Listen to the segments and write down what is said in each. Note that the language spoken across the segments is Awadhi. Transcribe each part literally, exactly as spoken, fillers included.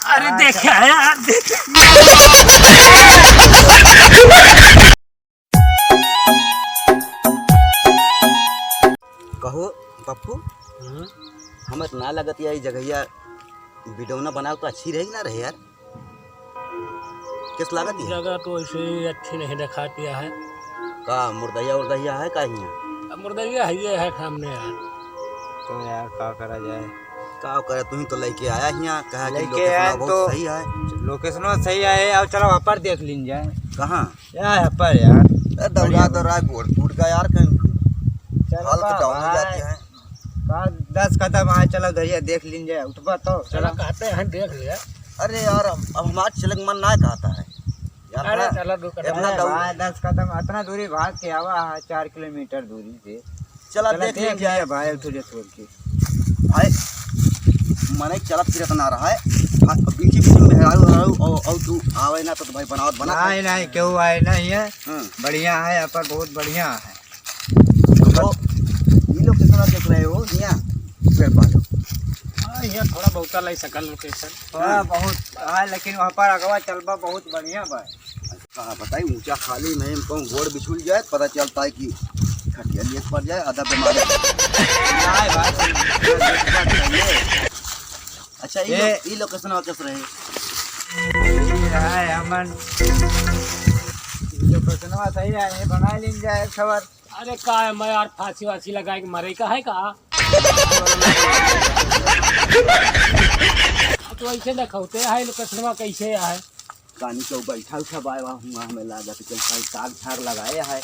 अरे देखे यार, देखे। कहो पप्पू, हम्म? हमें तो ना लगत यार, ई जगहिया बिडौना बनाओ तो अच्छी रही ना रहे यार। किस लागत है? जगह तो ऐसे ही अच्छी नहीं दिखाती है। का मुर्दहिया उर्दहिया है का हियाँ? अब मुर्दहिया है, ये है सामने यार। तो यार का करा जाए? का करे, तुही तो लेके आया हियाँ, कहा कि लेके location आया बहुत तो सही है। Location सही है, और चलो वहाँ पर देख लीन जाए। कहाँ? या है पर यार। ए, दौड़ा बढ़िया। दौड़ा गोड़ टूट गया यार, कहीं चलो हालत बा down हो भाई। जाती है। का दस कदम आए, चलो दरिया देख लीन जाए, उठबा तो चलो चलो। कहते हैं देख लिया। अरे यार, अब, अब हमार चले के मन ना कहता है यार, अरे ना। चलो दो कदम। इतना अरे दौड़ भाई, दस कदम, इतना दूरी भाग के आवा है, चार किलोमीटर दूरी से। चला चला देख देख लीन जाए। लिया भाई, तुझे छोड़ के। भाई, मने चलत फिरत ना रहा है। हाँ, बीचे बीचे में मेहरारू, मेहरारू, और, और तू आवे ना तो, तो भाई बनावत बना। नहीं, नहीं, क्यों आए नहीं है। हाँ। बढ़िया है, यहाँ पर बहुत बढ़िया है। तो ये लोग कितना देख रहे हो, यहाँ पेड़ पालो। हाँ, यहाँ थोड़ा बहुत लाई सकल location। थोड़ा बहुत है, लेकिन वहाँ पर अगवा चलबा बहुत बढ़िया बा। का बताई, ऊंचा खाली में हम कहूँ गोड़ बिछुल जाए, पता चलता है कि खटिया लिए पड़ जाए, आधा बीमारी। नहीं भाई। अच्छा, ई ए- लो-, ई location कैसे रहे? ई रहा है हमन। ई location सही है, ये बना लीन जाए खबर। अरे का है, मैं यार फांसी वासी लगाए के मरे का है का? तो ऐसे न खौते है, location कैसे है? कानी के बैठा उठा बाय बा हुआ, हमें लागत कि कहीं ताग झाग लगाए है।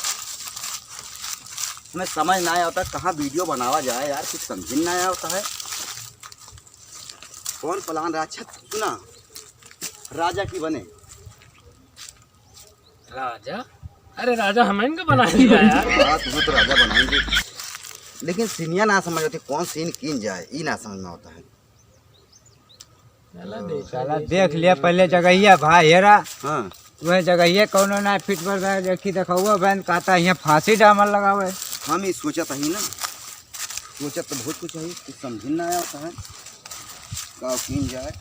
हमें समझ ना आवता कहाँ video बनावा जाए यार, कुछ समझ ना आवता है। कौन plan रहा? अच्छा सुना, राजा की बने। राजा? अरे राजा हम इनका बना दिया यार। हाँ, तुम्हें तो राजा बनाएंगे, लेकिन सीनिया ना समझ होती, कौन scene कीन जाए, ई ना समझ में होता है। चला देख, चला देख देख लिया पहले जगहिया भाई, हेरा। हाँ। वह जगहिया कौनो ना fit बर बा, देखी देखौआ बहन कहता यहाँ फांसी डामर लगावे। हम ही सोचत ही ना, सोचत तो बहुत कुछ है, कुछ समझ ना आवता है, का कीन जाए।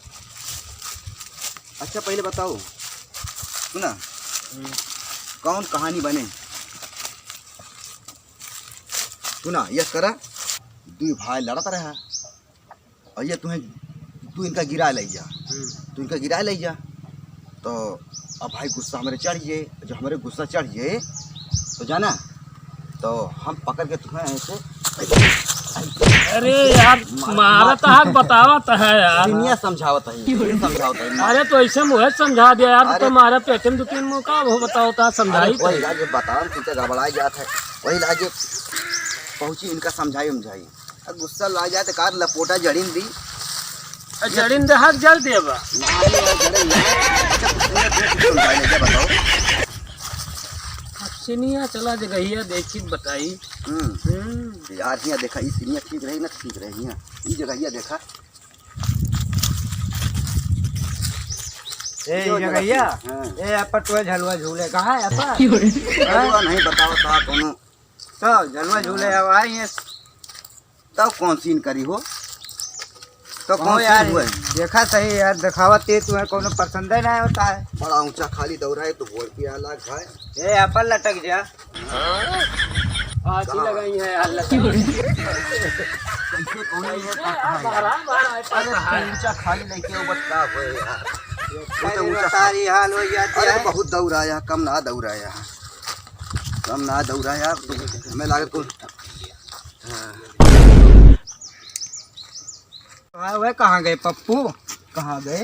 अच्छा पहले बताओ, सुना, हम्म। कौन कहानी बने? सुना, यस करा, दुई भाई लड़त रहा, और ये तुम्हें, तू इनका गिरा ले जा, हम्म। तू इनका गिरा ले जा, तो अब भाई गुस्सा हमरे चढ़ जाए, जो हमरे गुस्सा चढ़ जाए, तो जाना, तो हम पकड़ के तुम्हें ऐसे अरे यार, मार-, मारत मार-, हाथ बतावत है यार। सीनिया समझावत है, सीनिया समझावत है। अरे तो ऐसे मुहे समझा दिया यार, अरे। तुम्हारे पेटे में दो तीन मुँह का वो बताओ था, अरे समझाई वही तो। लागे बताओ, तुमसे गड़बड़ाई जात है, वही लागे पहुँची इनका समझाई उमझाई। अब गुस्सा ला जाए तो कार लपोटा जड़ीन दी। आ, जड़ीन दे हाथ जल देबा। नहीं यार, जड़ीन नहीं। अच्छा, तुमने, तुमने कुछ समझाई नहीं, क्या बताओ? अब सिनिया चला जगहिया देखी बताई। हम्म। हम्म। यार, हियाँ देखा, ई सिनिया ठीक रही ना, ठीक रही हियाँ। ई जगहिया देखा। ए, यो ई जगहिया? हाँ। ए, यहाँ पर तो झलुआ झूले, कहाँ है यहाँ पर? झलुआ नहीं बताओ था कोनो। तो झलुआ झूले अब आई है। तब कौन सीन करी हो? तो कौन कहो यार, सीन हुआ है? देखा सही यार, दिखावा ते तुम्हें कोनो पसंद ही नहीं होता है। बड़ा ऊंचा खाली दौरा है तो बोल के अलग है। ए, अपन लटक जा। फांसी लगाई है यार, लटक। कैसे कौन है ये? बाहर आ, बाहर आ, अरे ऊंचा खाली लेके वो बता हुए यार। वो तो अरे ऊंचा सारी हाल हो जाती अरे है। बहुत दौरा है, कम ना दौरा है। कम ना दौरा यार, तो हमें लागत को। हाँ। हाँ, वह कहाँ गए पप्पू? कहाँ गए?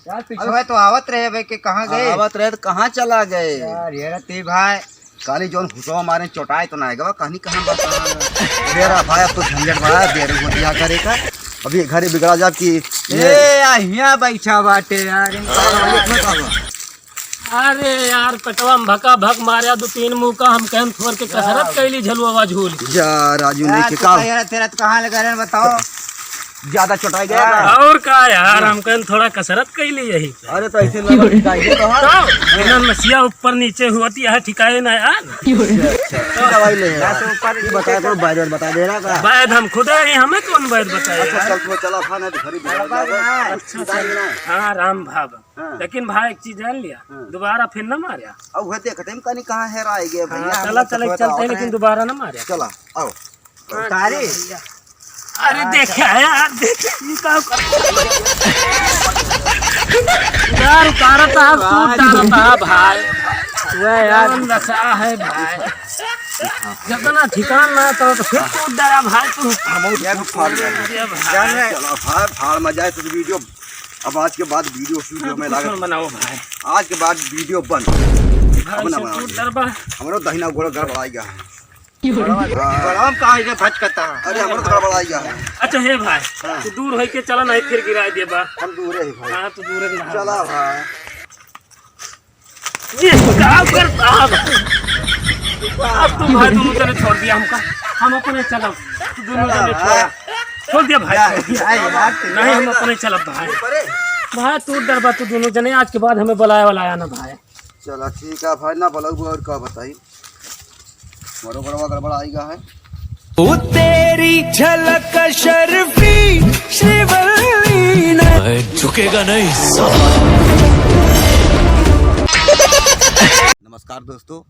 यार, पिछवा तो आवत रहे बे, के कहाँ गए? आवत रहे तो कहाँ चला गए? यार, ये रहती भाई। काली जौन हुसवा मारे चोटाए तो ना गवा, कहानी कहाँ बता? मेरा भाई, अब तो झंझट बड़ा है, देर हो दिया करे का। अभी घर ही बिगड़ा जा कि ये ए, आ, हियाँ बैठा बाटे यार, इनका हाँ, ये अपना काम है। अरे यार, पेटवा में भका भक मारे, दो तीन मुका, हम कहन थोर के कसरत कैली, झलुआ झूल। जा राजू नहीं यार, के तू काम। तेरा, तेरा तो कहाँ लगा रहे हैं, बताओ। ज्यादा चोटाई गया ना? और का यार, हम कहन थोड़ा कसरत कइली यही। अरे तो ऐसे लगा कि गाय तो है। तो इन्हन नसिया ऊपर नीचे हुआ थी, यहाँ ठिकाए ना यार। अच्छा, अच्छा, दवाई ले यार। ये बता दो, वैद्य बता दे रहा था। वैद्य हम खुद है, हमें कौन वैद्य बताए अच्छा, यार? चल, तो चला था ना, तो घर ही बिगाड़ दिया था। अच्छा, अच्छा। हाँ, राम भाव। हाँ। लेकिन भाई, एक चीज जान लिया, हाँ। दोबारा फिर न मार्या। अब वह देखते हैं, कहीं कहाँ हेराए गए भैया, हाँ, हम चला, लोग चला, तो चलते हैं, बताओ लेकिन ना। दोबारा न मार्या। चला, आओ। तारी। अरे देखे यार, देखे, ये का कर-, यार, उतारता है, सूट डालता है भाई। वह यार। कौन नशा है भाई? जितना ठिकान ना तो, तो फिर सूट डाला भाई तू। हम और ये भी फाड़ गया। अरे भाई। जान रहे? चलो भाई, फाड़ मजा है तो वीडियो। अब आज के बाद वीडियो, वीडियो में कुछ लागत। बनाओ भाई। आज के बाद वीडियो बंद। भाई अब ना से बनाओ। सूट डरबा। हमरो दहिना गोड़ गड़बड़ाई गया है। बड़वा कहाँ है, भटकता है? अरे, हमरो तो गड़बड़ाई गया है। अच्छा, हे भाई, हाँ। तू दूर होई के चला, नहीं फिर गिराए देबा। हम दूर है भाई। हाँ, तू दूर है ना। चला भाई। ये का करता है? अब तू भाई दोनों जने छोड़ दिया हमका, हम अपने चलब। तू दोनों जने छोड़ा। छोड़ दिया भाई, छोड़ दिया। नहीं, हम अपने चलब भाई। भाई, तू डरबा, तू दोनों जने आज के बाद हमें बुलाए वाला आया ना भाई। चला ठीक है भाई, ना बोलबू और का बताई, मोरो गड़बड़ा गड़बड़ा आइगा है। ओ तेरी झलक शर्फी श्रीवल्ली ने। मैं झुकेगा नहीं साला। नमस्कार दोस्तों,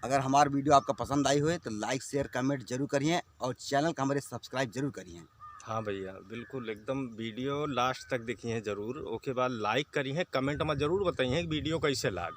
अगर हमार वीडियो आपका पसंद आई होए तो लाइक, शेयर, कमेंट जरूर करिए और चैनल का हमारे सब्सक्राइब जरूर करिए। हाँ भैया, बिल्कुल एकदम वीडियो लास्ट तक देखिए जरूर, ओके बाद लाइक करिए, कमेंट में जरूर बताइए वीडियो कैसे लाग।